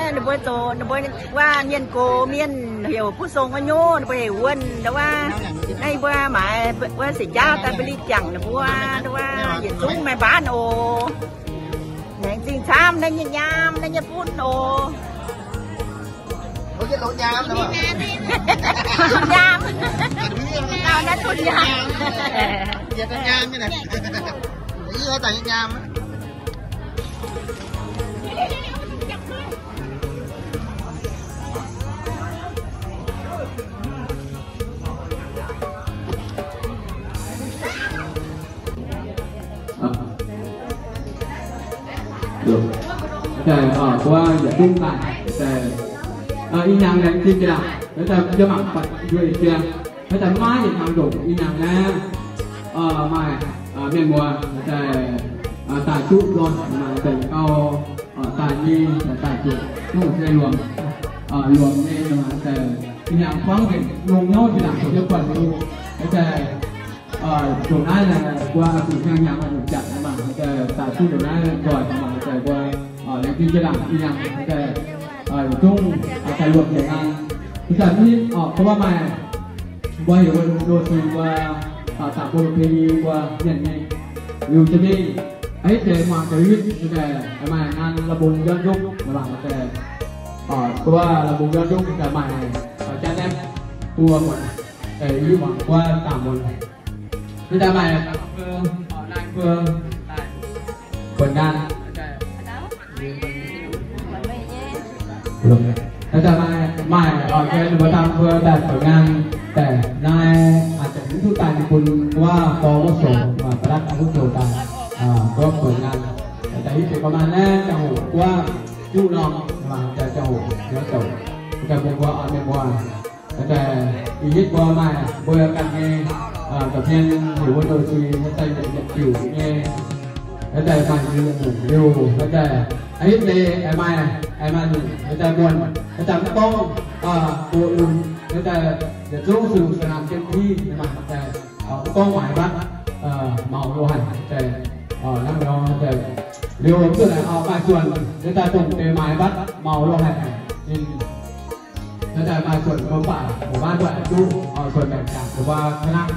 Ninh mbuo zoux, ninh mbuo wuov mienh gox mienh heuc ผู้ทรงอายุ ninh mbuo heuc wuonh nduov wuov. Naaiv mbuo maaiz wuov seix jaauv daaih ba'lih jangc ninh mbuo nduov wuov yietc zungv maaih mbaanv oc. Laengz zingh camv naaiv nyei nyaam, naaiv nyei bun oc. Nyaam. Naaiv bun nyaam. Nyaam. Daaih, guov yietc zungv daaih, daaih, ih hnyangx laengz zingh jiex laangc, daaih yie mangc buatc nduov jiex, daaih maiv yietc hnyangx ndongc ih hnyangx naaiv, maaih mienh muoz daaih, daaih duqv nzoih, maaih daaih gauh, daaih nyei, daaih zuqc duqv se luomc, luomc nyei, daaih ih hnyangx buangv nzengc longx hnyouv jiex laangc zoux jienv buatc liuz, daaih Ndongc naaiv naaic mbuo zuqc hnyangx-hnyangx oix zuqc jatc mangc, daaih duqv ndongc naaiv nzoih mangc, daaih mbuo laengz zingh jiex laangc ih hnyangx, daaih yietc zungv daaih luoqc nzengc aqv. Ih zanc mv hiuv gorngv maaih mbuo heuc wuov loz-suiv mbuo, daaih mbuo lungh pei mbuo mienh nyei liuz jiex mingh, eix deix muangx deix witv daaih maaih ngan la'mbong njormh nduqv mangc daaih, mbuo la'mbong njormh nduqv daaih maaih jaa naeqv buo muonc, daaih yie mangc mbuo dangh muonc. Mv daaih maaih, naaiv mbuo buonc ngan. Mv daaih maaih, maaih, mbuo dangh mbuo daaih buonc ngan, daaih naaiv, daaih mv duqv daaih ninh bun wuov gorx wuov soux, ba'latv wuov soux daaih, wuov buonc ngan. Daaih hiuv duqv gorngv maaih naaiv ziangh hoc wuov juqv norm, daaih ziangh hoc nyanc douc, daaih mbuo mbuo oix mienh mbuo Daaih ih hitv mbuo maaih mbuo ganh nyei, da'bien heuc wuov loz-suiv, daaih yietc diuc nyei, daaih maaih nyungc liuz, daaih ih hitv deix maaih, maaih nyungc daaih muonh, daaih mv gorngv buoqc lunc, daaih yietc zungv se lunc se naanc jienv div maaih daaih, mv gorngv maaiz mbatv, maux lo haic daaih, hnangv nor daaih liuz duqv naaic maaih zuonc daaih dongh deix maaiz mbatv maux lo haic ninh Daaih maaih zuonc mbuo mv baac mbuo maiv duqv duqv, zuonc maengc jangc mbuo ka'nangv,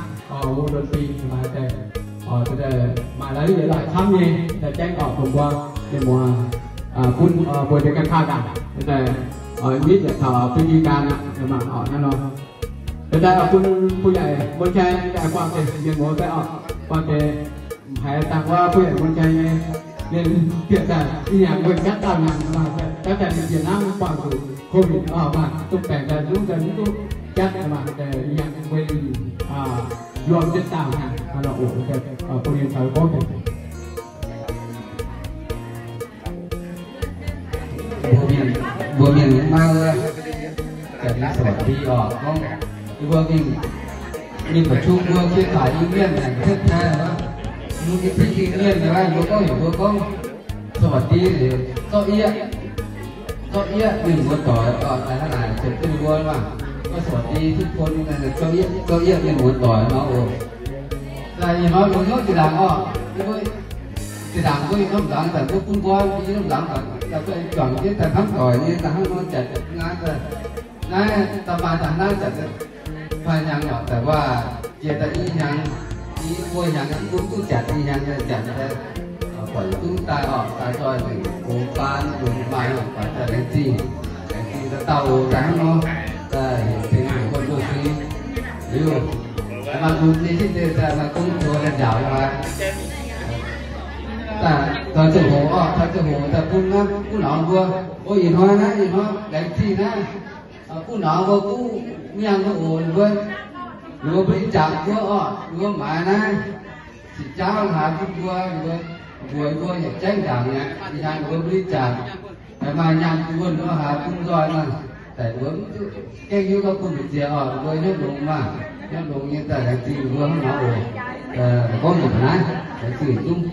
wuov ndon-ding maaih daaih, maaih laaix yietc laaix camv nyei daaih gaengh orqc bun mbuo, mienh muoz, bun mbuo nyei ganh kaav ndaangc daaih, nitv yietc taux bun yie gan aqv, mangc orqc hnangv nor. Daaih bun bun yaac mbuo jai daaih buangh deix mienh muoz daaih orqc, buangh deix haiz dangh wuov bun yaac mbuo jai nyei, ninh bieqc daaih ih nyanc mbuo jatv dauh nyanc, jatv daaih ninh bieqc hnangv buangh zuqc COVID orqc, maaih duqv baengc daaih zungv daaih mv duqv jatv, maaih daaih ih nyanc mbuo yuonh jienv dauh nyanc, bun ninh taux gorngv deix. Mbuo mienh, mbuo mienh maiv wuov, ga'ndiev สวัสดี orqc, gorngv mbuo mingh, mingh ba'qu mbuo kie taaix Iu-Mienh naaic, ประเทศไทย wuov, mbuo kie taaix Iu-Mienh naaic, mbuo gorngv heuc mbuo gorngv สวัสดี liuz zorqv yieqv, zorqv yieqv mienh muoz doic orqc, daaih hnangv naaic zoux duqv mbuo maah, gorngv สวัสดีทุกคน zorqv yieqv, zorqv yieqv mienh muoz doic nor oc. Daaih ih hnoi mbuo hnyouv jiex ndaangc orqc, jiex ndaangc mbuo i norm nzangc daaih mbuo bun mbuo i norm nzangc daaih, daaih juangc jienv daaih hnamv doic nyei daaih hnangv nor janx nqaang daaih, naaiv daaih maaih daaih naaiv janx maaih hnyangx orqc, daaih waac jiex daaih i hnyangx, i buo hnyangx, i buo duqv janx i hnyangx daaih janx daaih, buatc duqv daaih orqc, daaih zoih nzengc gox baan nzengc maaih orqc, buatc daaih laengz zingh, laengz zingh daaih dauh daaih hnangv nor, daaih heuc tengx heuc wuonh loz-suiv liuz, maaih lunx nyei hitv deix daaih maaih gong zoux daaih nziaauc aqv. Daaih zoux ziangh hoc orqc, zoux ziangh hoc daaih bun naaiv gu'nguaaic mbuo, o, ih hnoi naaiv, ih hnoi laengz zingh naaiv, gu'nguaaic mbuo duqv mienh mbuo oc, ninh mbuo ninh mbuo ba'laqc jangx mbuo orqc, ninh mbuo maaiz naaiv sic jaauv haaix bun mbuo, ninh mbuo mbuox mbuo yietc jaiv ndaangc mi'aqv, ih hnoi ninh mbuo ba'laqc jangx, maaih nyaanh bun wuonh mbuo haaix bun nzoih maah, daaih mbuo mv duqv gaengh hiuv gorngv bun mbu'ziex orqc, mbuo hnyouv longx maah, hnyouv longx nyei daaih laengz zingh mbuo hnangv nor oc. Gorngv nyungc naaiv laengz zingh zungv.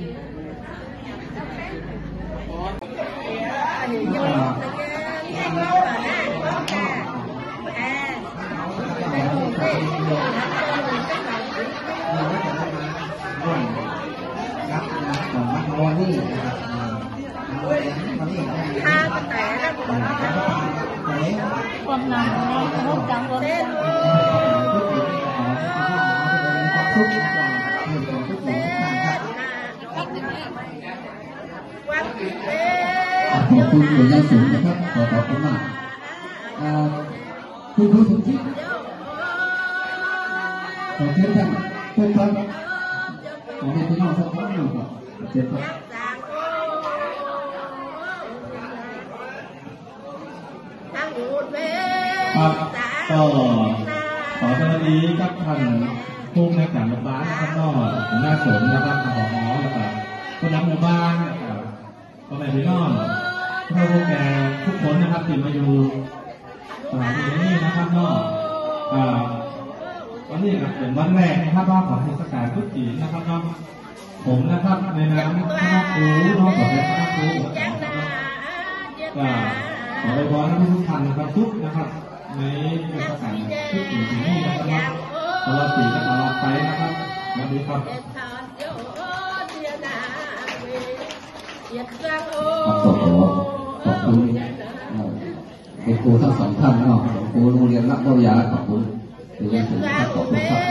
ขอบคุณหัวหน้าสงฆ์นะครับ ขอขอบคุณมาก อ่า คุณครูสมคิด ขอเชิญท่านพบครับ ขอให้พี่น้องท่านพบหน่อยครับ เชิญครับ ครับ ก็ขอสวัสดีครับท่านผู้อำนวยการหมู่บ้านนะครับเนาะ หัวหน้าสงฆ์นะครับ ท่านผอ แล้วก็ผู้นำหมู่บ้านนะครับ พ่อแม่พี่น้อง เฒ่าผู้แก่ทุกคนนะครับ ที่มาอยู่สถานที่แห่งนี้นะครับเนาะ อ่า วันนี้ก็เป็นวันแรกนะครับ ว่าของเทศกาลตรุษจีนนะครับเนาะ ผมนะครับ ในนามคณะครู น้องก็เป็นคณะครูนะครับ ก็ขออวยพรให้ทุกท่านนะครับ ทุกนะครับ ในเทศกาลตรุษจีนปีนี้นะครับเนาะ ตลอดปีและตลอดไปนะครับ สวัสดีครับ ครับ ก็ขอขอบคุณ เอ่อ คุณครูทั้งสองท่านเนาะ คุณครูโรงเรียนละเบ้ายา ขอบคุณ เรียนเชิญครับ ขอบคุณครับ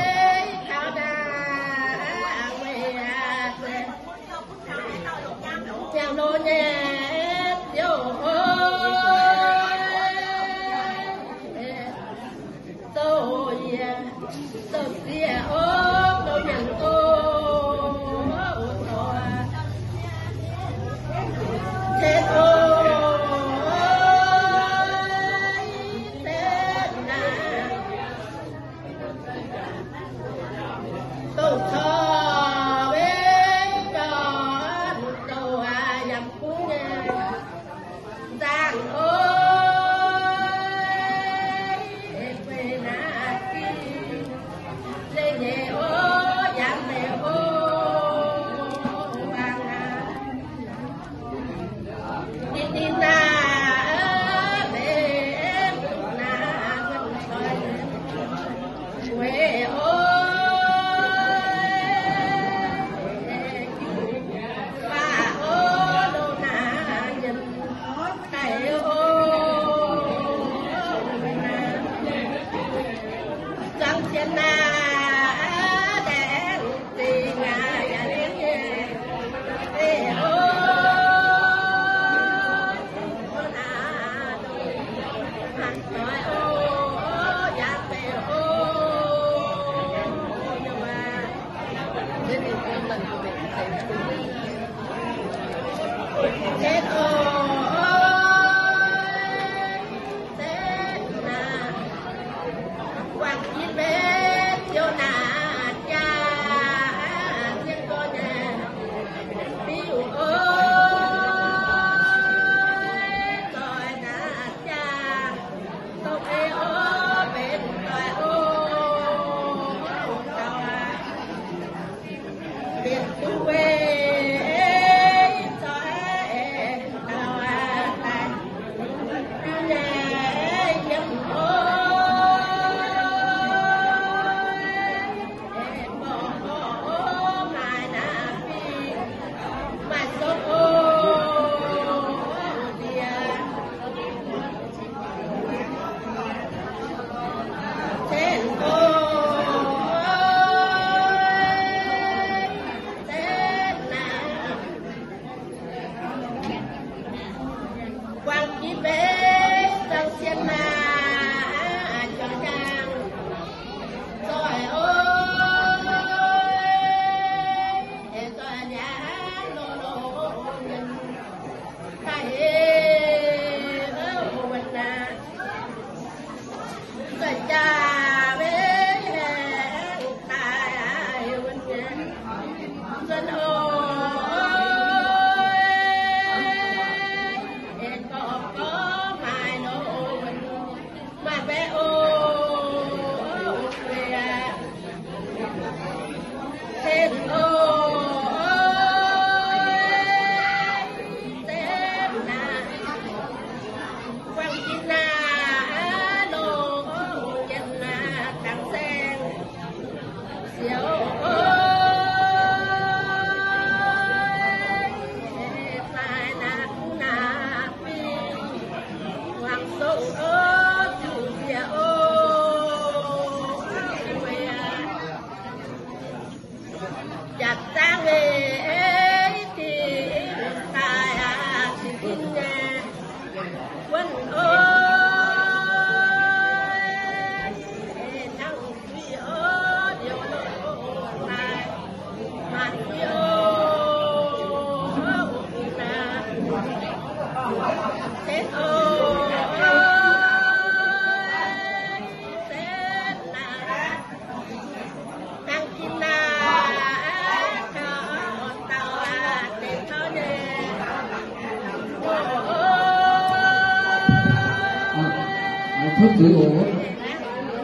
Zuiz oc.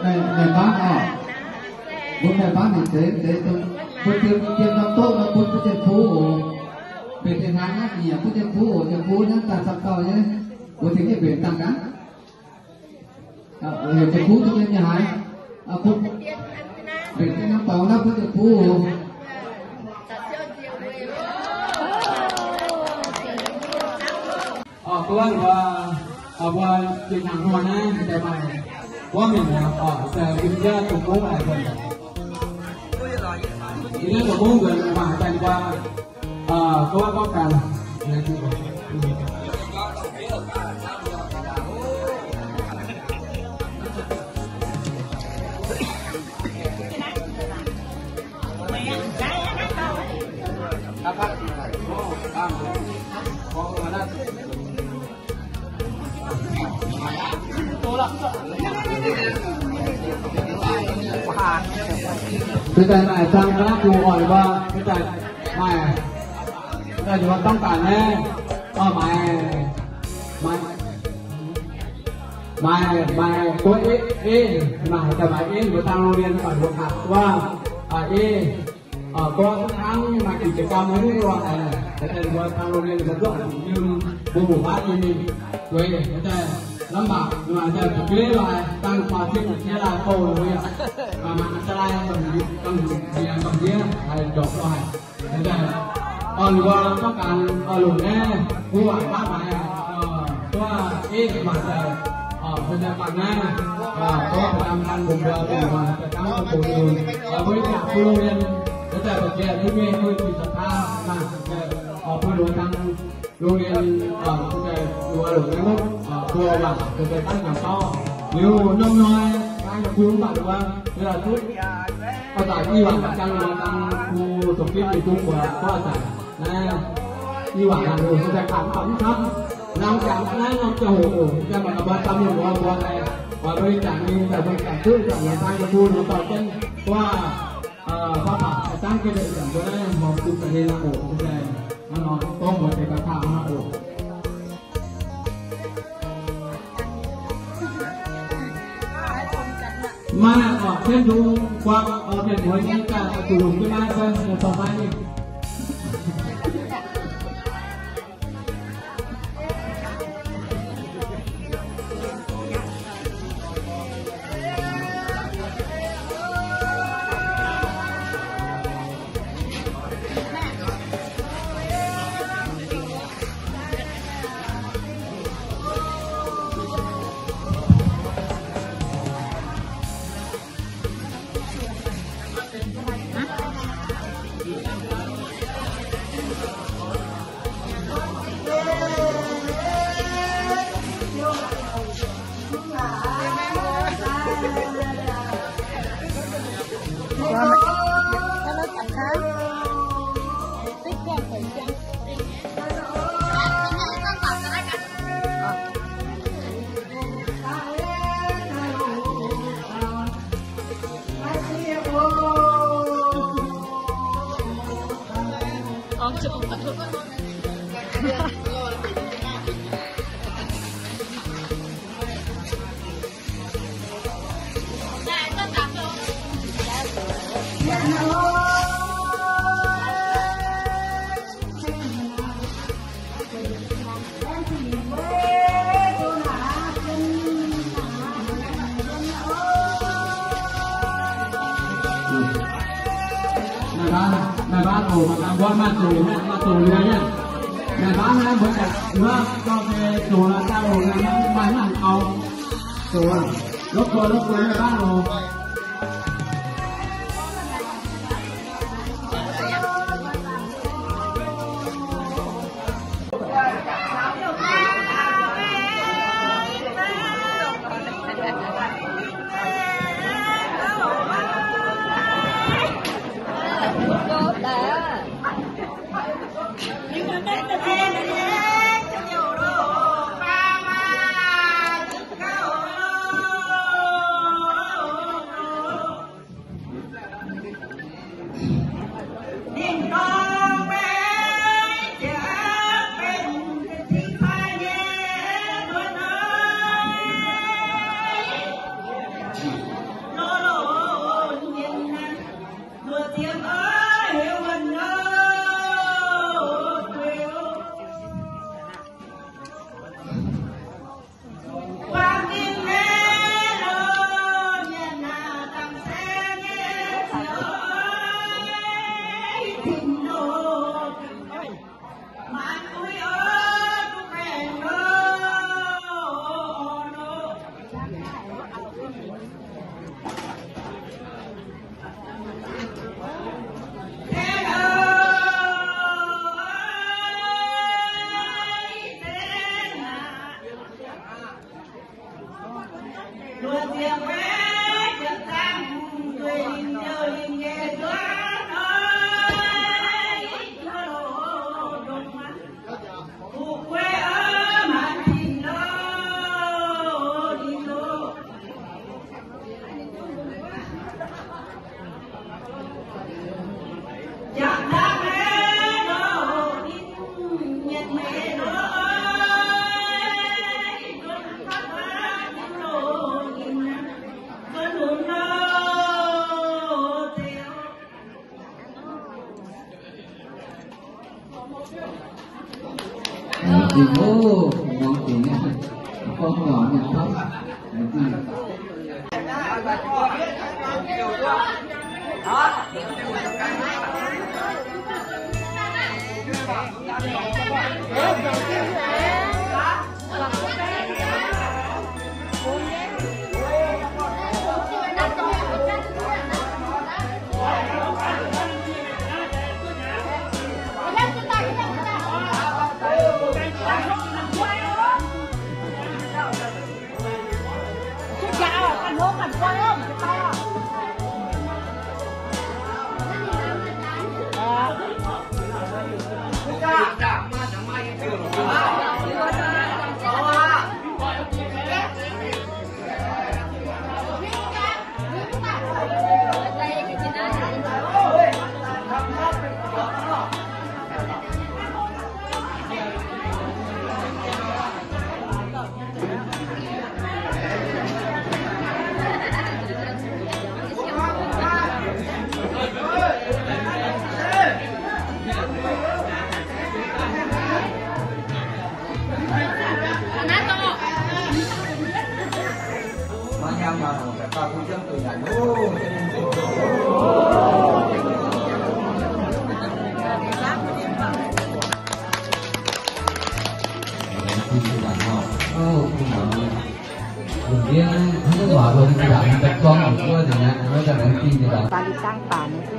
Naaiv, naaiv baav oc. Mbuo naaiv baav mingh zeiz, zeiz dongh mbuo dien, dien norm doqv nor bun fu'jueiv-kuv oc. Mbenc deix hnaangx naaiv nyiec fu'jueiv-kuv oc. Fu'jueiv-kuv naaiv daaih camv dauh nyei, mbuo tengx jienv mbenc dangh gaax. Heuc fu'jueiv-kuv duqv mienh nyei haaix, mbenc deix norm dorngx naaiv fu'jueiv-kuv oc. Oc, mbuo, mbuo, mbuo jiex hnyangx-hmuangx naaiv daaih maaih gorngv mienh oc, daaih bun jienv dongh gong haaix nzunc. Yie dongh gong nzunc maaih daaih mbuo, gorngv gorngv gaax. Bieqc daaih maaih zang ga'naaiv bung oc, bieqc daaih maaih, bieqc daaih ninh mbuo gorngv gaax naaiv, maaih, maaih, maaih, maaih guoqv eiv, eiv, maaih daaih maaih eiv, mbuo dangh โรงเรียน mbuo dangh wuov, eiv, gorngv hnangv maaih กิจกรรม nyei wuov, daaih mbuo dangh โรงเรียน mbuo duqv nyiemc mbuo mbuo baav nyei mingh, weic daaih lamh mangc, maaih daaih fu'jueiv laaih dangh faaux cien laaix bouh wuov yaac maaih อันตราย gamh nziex gamh nziex haaix njorqc lorh haic. Daaih, oix longc, gorngv gaax, oix longc naaiv, mbuo waac baav maaiz, gorngv eiv maaih daaih, mbuo daaih bangc naaiv, gorngv daaih dangh gan mbuo mbuo mbuo daaih dangh gan mbuo mbuo, mbuo yaac bun โรงเรียน mbuo daaih ba'ziex duqv mingh mbuo jiex ศรัทธา maaih daaih, bun mbuo dangh โรงเรียน mbuo daaih mbuo longc naaiv wuov, mbuo waac mbuo daaih dangh gan bauv. Liuz norm hnoi dangh gan bun mv baac mbuo, mbuo daaih duqv oix daaih i waac dangh, dangh bun dongh fitv nyei duqv mbuo gorngv daaih naaiv i waac dangh mbuo daaih kangx mv baac mv camv. Nangh jangx naaiv norm ziangh hoc oc, ziangh hoc mbuo daaih mienh mbuo mbuo daaih, oix mbuo jangx mingh daaih mbuo jangx duqv daaih mbuo dangh gan bun mbuo dorh jienv wuov, faav baac dangv jienv daaih mbuo naaiv hmuangx duqv daaih nyei nor oc, daaih hnangv nor gorngv mbuox deix daaih kangx nor oc. Maaih oc, Tin-Hungh guangc oc, mienh mueiz nyei daaih oix zuqc longc jienv naaiv fai, dorh maiv mingh. Naaiv baav, naaiv baav oc, mangc gaax mbuo maaih zoqc, maaih zoqc liuz nyei. Naaiv baav naaiv mbuo daaih wuov dorh mingh zoqc la'dauh oc, naaiv maaih mv nangc kaux zoqc. Lopv buo, lopv buo naaiv baav oc. Ê, dinh, ô, mbuo dinh nyei, gorngv taux mienh taux, ê, dinh. Baah li dangv baac nyei.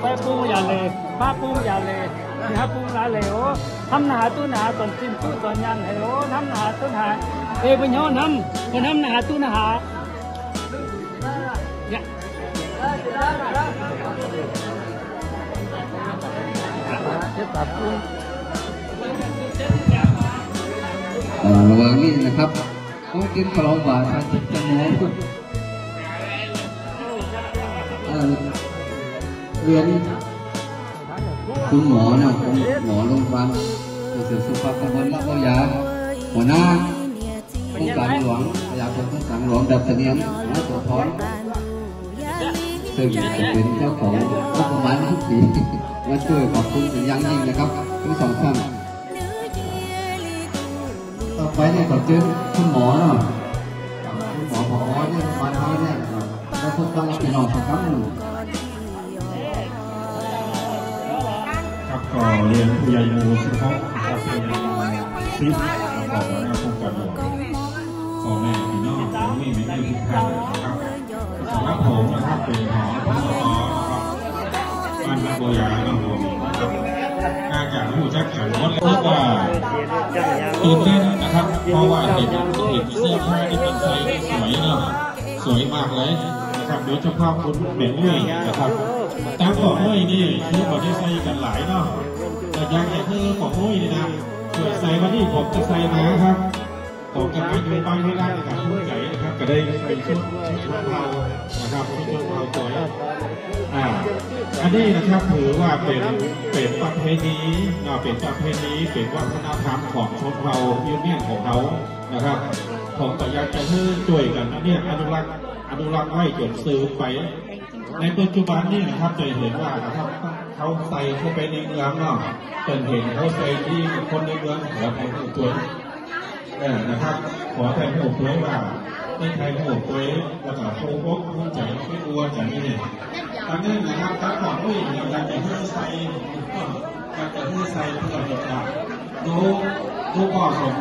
Fai bung yaac leiz, faqv bung yaac leiz, ninh haaix bung laaix leiz oc. Hnamv naaiv haaix duqv naaiv haaix, zornc zinh duqv zornc nyaanh haic oc. Hnamv naaiv haaix duqv naaiv haaix. Ei mbuo hnyouv hnamv, mbuo hnamv naaiv haaix duqv naaiv haaix. ระวังนี่นะครับ ต้องกินขนมหวานครับ จะหมู เอ่อ เรียนคุณหมอเนี่ย คุณหมอโรงพยาบาลเกษตรสุขภาพตำบลละโพยา หัวหน้าโครงการหลวง พยาบาลโครงการหลวงแบบเสนียม หัวหน้าตัวพร้อม ซึ่งจะเป็นเจ้าของงบประมาณทุกปี มาช่วยขอบคุณเป็นอย่างยิ่งนะครับ ทั้งสองท่าน ต่อไปเนี่ยขอเชิญคุณหมอเนาะ คุณหมอ ผอ เนี่ยมาทางเนี่ย แล้วพบกันกับพี่น้องสักครั้งหนึ่ง ครับ ก็เรียนผู้ใหญ่หมู่สิบหกนะครับ ผู้ใหญ่หมู่สิบ แล้วก็หัวหน้าโครงการหลวง พ่อแม่พี่น้อง ผู้มีแม่ทุกท่านนะครับ สำหรับผมนะครับ เป็นผอ ผอ นะครับ บ้านนาโพยา บ้านนาโพยานะครับ น่าจะรู้จักกันหมดแล้วว่าตื่นเต้นนะครับ เพราะว่าเห็น เห็นเสื้อผ้าที่มันใส่สวยเนาะ สวยมากเลย ครับ โดยเฉพาะคุณแม่อุ้ยนะครับ ตามของอุ้ยนี่ คือผมจะใส่กันหลายเนาะ แต่ยังอยากให้ของอุ้ยนี่นะ เผื่อใส่วันนี้ผมจะใส่มาครับ ผมจะมาอยู่บ้านที่นั่นนะครับ ภูมิใจนะครับ ก็ได้ใส่ชุดชนเผ่านะครับ ชุดชนเผ่าสวย อ่า อันนี้นะครับ ถือว่าเป็น เป็นประเพณีเนาะ เป็นประเพณี เป็นวัฒนธรรมของชนเผ่ายูเมียนของเรานะครับ ผมก็อยากจะให้ช่วยกันเนี่ย อนุรักษ์ อนุรักษ์ไว้จนสืบไป ในปัจจุบันนี่นะครับ จะเห็นว่านะครับ เขาใส่เข้าไปในเมืองเนาะ เปิ้นเห็นเขาใส่ดี คนในเมืองขอไทยฮู้ตวย เออ นะครับ ขอไทยฮู้ตวยว่า ได้ไทยฮู้ตวย แล้วก็ภูมิอกภูมิใจที่วัวจะนี่ อันนี้นะครับ ตั๊กของผู้หญิงเนี่ย อยากจะให้ใส่ อยากจะให้ใส่เพื่อที่จะรู้ รู้เหมาะสม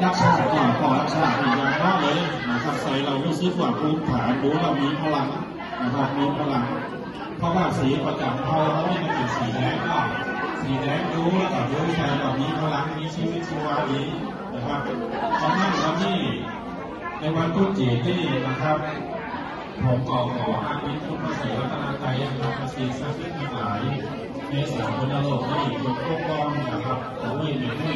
รักชาติก่อน ก่อนรักชาติอย่างมากเลยนะครับ ใส่เรารู้สึกว่าภูมิฐาน รู้เรามีพลังนะครับ มีพลัง เพราะว่าสีประจำเผ่าเรานี่มันเป็นสีแดงเนาะ สีแดงรู้แล้วก็รู้ใส่เรามีพลัง มีชีวิตชีวาดีนะครับ เพราะฉะนั้นวันนี้ ในวันตรุษจีนนี่นะครับ ผมขอ ขออามิตรคุณพระศรีรัตนตรัยนะครับ พระสิ่งศักดิ์สิทธิ์ทั้งหลาย ในสากลโลกนี่จงปกป้องนะครับ ขอให้มีผู้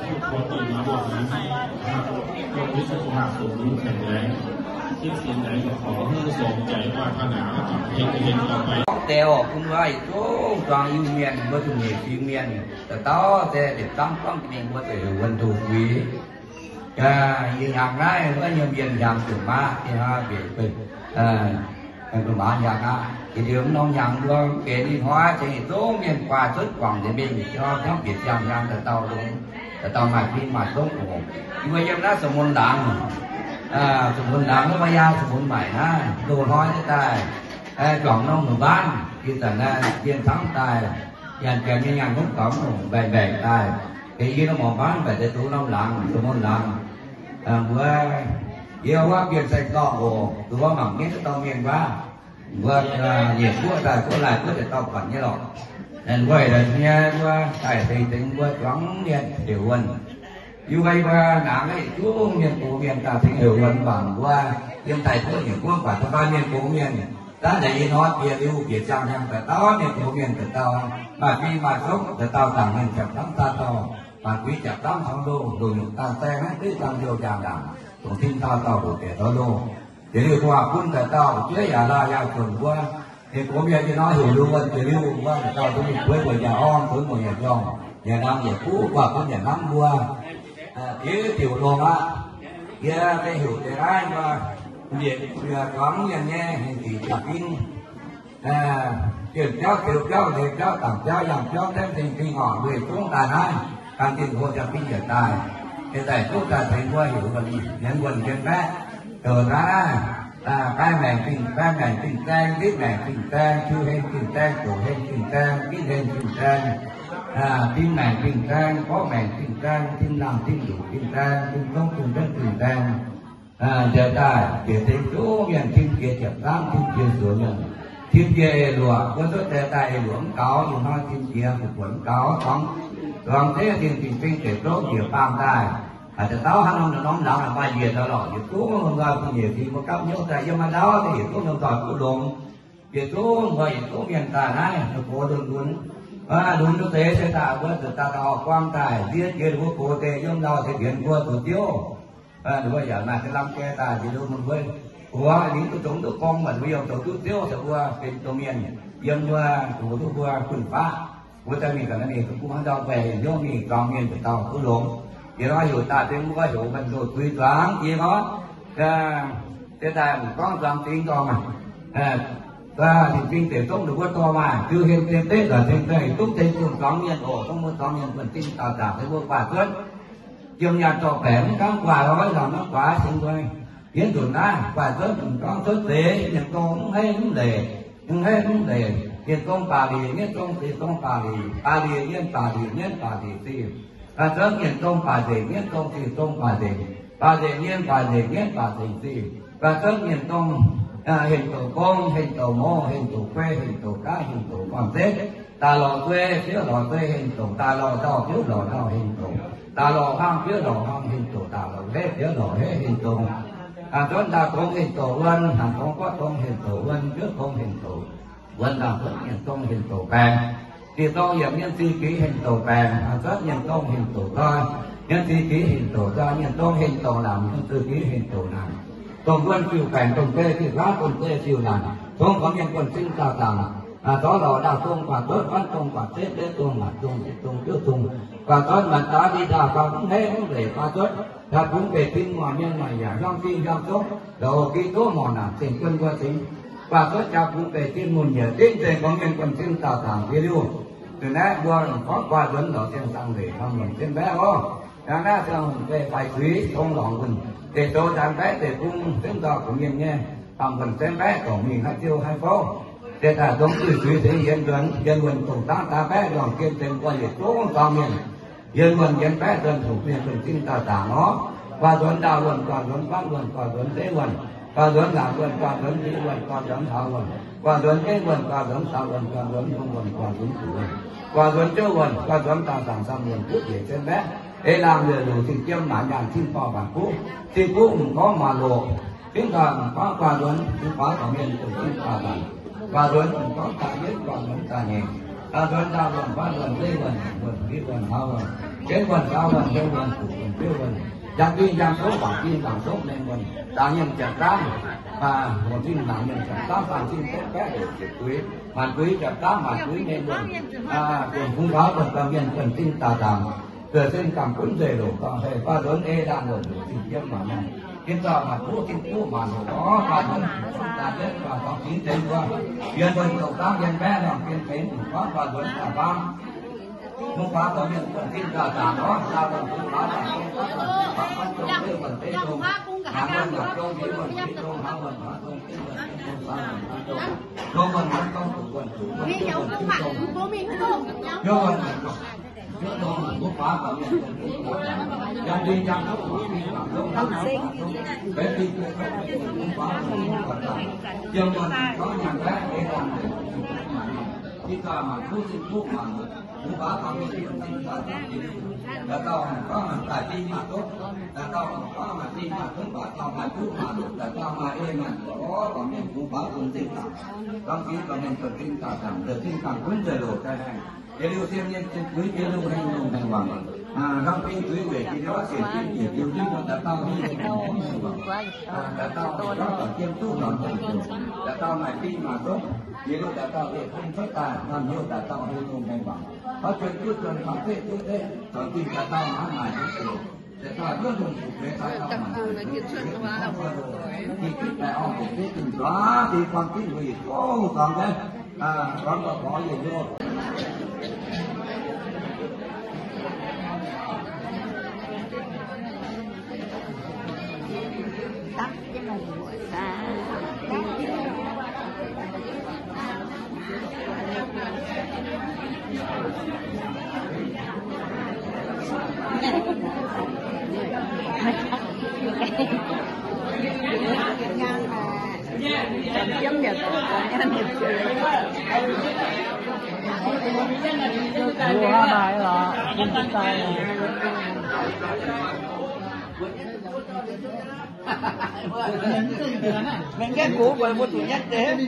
ทุกคนที่มาร่วมงานนี้นะครับ จงมีสุขภาพสมบูรณ์แข็งแรง คิดสิ่งใดก็ขอให้สมใจปรารถนา เฮงๆ ต่อไป Deix oc, bun wuov yietc zungv zuangx Iu-Mienh, mbuo zuqc nyeic fingx mienh, dauh dauh se liepc zangv gorngv mingh mbuo zuqc heuc wuonh ndoh fuix. Yie hnyangx naaiv wuov nyei mienh hnyangx zuqc maqv, yie hnoi mbiec, mbiec maaz hnyangx aqv. Jiex liuz mv norm hnyangx mbuo mv benx ih hnoi cingx yietc zungv mienh guaax cuotv guangc nzengc mingh, ih hnoi hnangv bieqc ziangh hnyangx dauh dauh longx, dauh dauh maaih fing maaih zongv oc. Yie mbuo yiem naaiv Sa'mun laangz, Sa'mun laangz wuov, Ma'yaa Sa'mun maaic naaiv, loz-hnoi daaih, juangc norm hmuangx mbaanv, ih zanc naaiv dien camv daaih, nyanc janx nyei nyaanh hopv dorngx longc mbaeqc mbaeqc daaih. Deix yie norm hmuangx mbaanv mbaeqc deix dungz norm laangz, Sa'mun laangz. Mbuo, yie wuov Bienh Saeng Dorngh oc, duqv wuov mangc mienv wuov dauh mienh wuov, mbuo nyiec guoqv daaih guoqv laaih guoqv deix dauh buatc nyei lorqc. Ninh weic nyei mbuo daaih tengx tengx mbuo zuangx mienh heuc wuonh. Yie mbuo, yie mbuo naaiv yietc zungv mienh gox mienh daaih tengx heuc wuonh mv baac mbuo yiem daaih guoqv nyungc guoqv baac da'faanh mienh gox mienh, daaih naaic ih hnoi bieqc liuz bieqc ziangh hnyangx daaih dauh mienh gox mienh daaih dauh, maaih fing maaih zongv daaih dauh zaangc mienh ziepc hnamv daaih dauh, maaih guix ziepc hnamv taux loh, loz-nyuqc daaih zaeng naaiv duqv dangh heuc jaa ndaangc, dongh tin dauh dauh hoqc deix taux loh. Jiex liuz gu'nguaaz bun daaih dauh jueiv yaac lauh yaac zuonc mbuo, ninh gox mienh ih hnoi heuc loz wuonh jiex liuz wuov daaih dauh duqv mingh bueix mbuo yaac orn, bueix mbuo yaac njormh, yaac nangh yaac kuv, gu'nguaaz bun yaac hnamv mbuo. Diuc diuc longx aqv. Yie mv heuc deix naaiv mbuo njiec zuangx mienh nyei hengx diqc jaa-fin, bienh biauv, ziux biauv, hleix biauv, dangc biauv, yangh biauv, tengx dingh dingh orqc, weic zungv daaih naaiv, gan dingh hlo jaa-fin yietc daaih, yietc daaih duqv daaih tengx mbuo heuc wuonh, nyienz wuonh njiec baeqv, douc naaiv, baeng maengc fingx, baeng maengc fingx zaeng, nditv maengc fingx zaeng, tiux heng fingx zaeng, doqc heng fingx zaeng, gitv heng fingx zaeng, tim maengc fingx zaeng, gorqv maengc fingx zaeng, tim nangh tim nduqc fingx zaeng, tim zongv tim nzengc fingx zaeng. Njiec daaih bieqc tengx zungv mienh tim jiex ziepc hnamv, tim jiex suonx mienh, tim jiex eix luoqc, mbuo cuotv deix daaih eix luoqc mv gaux, ih hnoi tim jiex fu'jueiv mv gaux, zuangx, zuangx zeiv dingh dingh fing deic zouv njiec baamh daaih. Haaix dauh dauh hnangv norm norm laangz maaih njiec daaih lorqc, yietc zungv mbuo mbuo nyeic fingx mbuo gapv hnyouv daaih yiem haaix ndau deix yietc zungv norm doic duqv longx. Yietc zungv mbuo yietc zungv mienh daaih naaiv, mbuo gox lunx lunx, lunx duqv deix se daaih mbuo zuqc daaih dauh buang daaih ndie jiex ninh mbuo gox deix yiem lauh deix mbienx mbuo zoux Ziouv. Ninh mbuo yaac maaih ga'lamh jai daaih njiec liuz mbuo gox lingc duqv zongx duqv gong, maaih ninh mbuo yiem zoux duqv Ziouv se mbuo benx domh mienh yiem mbuo gox duqv mbuo fun-faqv. Mbuo daaih mingh ga'naaiv mingh duqv bung haaix ndau guaih hnyouv mingh zuangx mienh daaih dauh duqv longx. Yie hnoi heuc daaih deix mbuo heuc mienh loz-tuix zuangx jiex nor, se daaih m'gorngv zuangx dingx dorngh, dingc fing deic zouv ninh mbuo dorh maaih, ziux heng zinh deiv nzuonx ceng daaih duqv deix zuangx mienh oc. Dongh mbuo zuangx mienh buonv-sin dauh zaangc se mbuo guaaih cuotv. Yiem nyaanh dorh baeqc mv gaamv guaaih lorz lamh maiv guaax singx nzuih. Yie nzunc naaiv guaaih cuotv m'gorngv cuotv seix mienh dongh mv heiv mv leic, mv heiv mv leic, mienh dongh baac lic, mienh dongh seix dongh baac lic, baac lic mienh baac lic, mienh baac lic seix. Guaaih cuotv mienh dongh baac nzengc, mienh dongh seix dongh baac nzengc, baac nzengc mienh baac nzengc, mienh baac nzengc seix. Guaaih cuotv mienh dongh hengx douc gong, hengx douc mouz, hengx douc kuei, hengx douc gaav, hengx douc gorn-setv. Daaih lorz zuei, fiev lorz zuei hengx douc, daaih lorz ndau, fiev lorz ndau hengx douc, daaih lorz hlang, fiev lorz hlang hengx douc, daaih lorz hetv, fiev lorz hetv hengx douc. Aa, zuotv ndaauh dongh henv doqc wuon, hnangv dongh gorqv dongh henv doqc wuon, juov dongh henv doqc wuon, ndaauh zuotv mienh dongh henv doqc baengc. Diex dongh yiemc mienh zingh gix henv doqc baengc, aa, zuotv mienh dongh henv doqc doix, mienh zingh gix henv doqc doix, mienh dongh henv doqc laangc, mienh zingh gix henv doqc laangc. Dongh wuon fiuv baengc, dongh zeiv fiuv nqaatv, dongh zeiv fiuv laangc, tongx gorngv mienh buonv-sin dauh zaangc. Aa, zorqv lorz ndaauh dongh guaax zuotv, fatv dongh guaax zetv, betv dongh, maanc dongh, yietc dongh, juov dongh guaax zuotv, maanc daaih ndie ndaauh guaax mv hneiv mv leic guaax zuotv, daaih bungx beic tin muoz mienh maaih yaac hiuang zingh hiuang zongv, lorz giqv duqv morc naanc zengc buonv mbuo cingx. Guaax zuotv jaax bungx beic tin muoz yaac zengc zengc gorngv mienh buonv-sin dauh zaangc. Yie liuz, zuqc naaiv mbuo gorngv guaax nzuonx lorz siang-zangh leic, hnamv longc jienv mbaeqv oc. Hnangv naaiv siang-zangh leic faix zuiz tong lorngc wuonh, deic zoux nzaanx mbaeqv deic bung zengv nzauh gu'nyuoz nyei, baamh wuonh se mbaeqv dorngc mingh haaix ziouh haaix fouv. Deix daaih dongh zuiz-zuiz tengx yienx nzuonx, yienx wuonh dongh zaangv daaih mbaeqv lorngc jien tengx guai yietc zungv dorngx mienh. Yienx wuonh yienx mbaeqv nzuonx zuqc mienh buonv-sin dauh zaangc oc. Guaax nzuonx ndaauh wuonh, guaax nzuonx fatv wuonh, guaax nzuonx zeiv wuonh, guaax nzuonx laangc wuonh, guaax nzuonx nziv wuonh, guaax nzuonx hlaax wuonh, guaax nzuonx gengh wuonh, guaax nzuonx saux wuonh, guaax nzuonx hungh wuonh, guaax nzuonx zuqc wuonh, guaax nzuonx jouv wuonh, guaax nzuonx dauh zaangc samv wuonh, duqv njiec jienv mbaeqv, ei laangh lueic luc, zingh jiem maanc nyaanh, zingh borh maanc kuv, zingh kuv m'nqorngv maanc loc, zingh doic m'nqorngv, guaax nzuonx kuv faaux dorngx mienh buonv-sin dauh zaangc. Guaax nzuonx m'nqorngv daaih yietv, guaax nzuonx daaih nyeic, guaax nzuonx ndaauh wuonh, fatv wuonh, zeiv wuonh, wuonh nziv wuonh, hlaax wuonh, gengh wuonh, saux wuonh, hungh wuonh, zuqc wuonh, jouv wuonh, njang dingh njang zouv, waanc dingh waanc zouv, mengh wuonh, zaangc mienh ziepc zaangv, longc zinh zaangc mienh ziepc zaangv, faanh zinh zouv baeqv heuc ziepc buix, maanc buix ziepc zaangv, maanc buix mengh wuonh, dongh kungx faaux buonc dauh mienh buonv-sin dauh zaangc. Zueiz sin gamh gunv nzueic loc dorngh hei, guaax nzuonx ei laanh loc, zingh jiem maanc nyaanh, zinh dauh maanc kuv, zinh kuv maanc loc orv, guaax nzuonx daaih yietv guaax dorngx jiex deix mbuo, yienx wuonh zoux zaangv yienx mbaeqv lorngc jien tengx, guaax nzuonx daaih faang, mungv faaux dorh mienh buonv-sin dauh zaangc orv, dauh wuonh kuv faaux daaih dongh, fatv dongh, zeiv wuonh, betv dongh, hnaangx wuonh, maanc dongh, nziv wuonh, nziv dongh, hlaax wuonh, hlaax dongh, gengh wuonh, gengh dongh, saux wuonh, saux dongh, hungh wuonh, wuonh dongh, zuqc wuonh, zuqc dongh, juov wuonh, juov dongh, mungv faaux dorh mienh buonv-sin dauh zaangc, njang dingh njang zouv, waanc dingh waanc zouv, hlaax dongh hlaax dongh, betv dingh betv dongh, mungv faaux dorh mienh buonv-sin dauh zaangc, jiem wuonh gorngv nyaanh mbaeqv ei laanh, zinh dauh maanc kuv, zinh kuv maanc, mungv faaux dorh mienh buonv-sin dauh zaangc. Dauh dauh gorngv maaih daaih dingh maaih zouv, dauh dauh gorngv maaih dingh maaih zouv, dauh dauh maaih kuv maaih loc, dauh dauh maaih ei maaih nduov, dorh mienh mungv faaux buonv-sin dauh zaangc. Dorngx jiex dorh mienh buonv-sin dauh zaangc, zueiz sin gamh gunv nzueic loc daaih haengh. Yietc liuz sien mienh zinh buix jiex lungh hengh lungh hengh wangc. Hnangv bing zuiz weic jiex liuz sienx jiex jiex liuz jienv dauh dauh hingh hengh wangc. Dauh dauh gorngv dorngc jiem duqv norm jangx, dauh dauh maaih dingh maaih zouv, yie loz dauh dauh liepc bung cuotv daaih, norm hnyouv dauh dauh hlo lungh hengh wangc. Taux juonc duqv juonc, taux zeqv duqv zeqv, zoux zingh dauh dauh maaiz maaic duqv ziouc, dauh dauh duqv lungh zuqc feix, dauh dauh maaic zuqc feix, zingh zipv daaih orv, zingh zipv zingh zuangx, zingh buang zipv wuic yietc zungv zuangx jienv, zuangx gauh gorx yietc liuz. Mengh gaengh gox mbuo zuqc nyatv deix.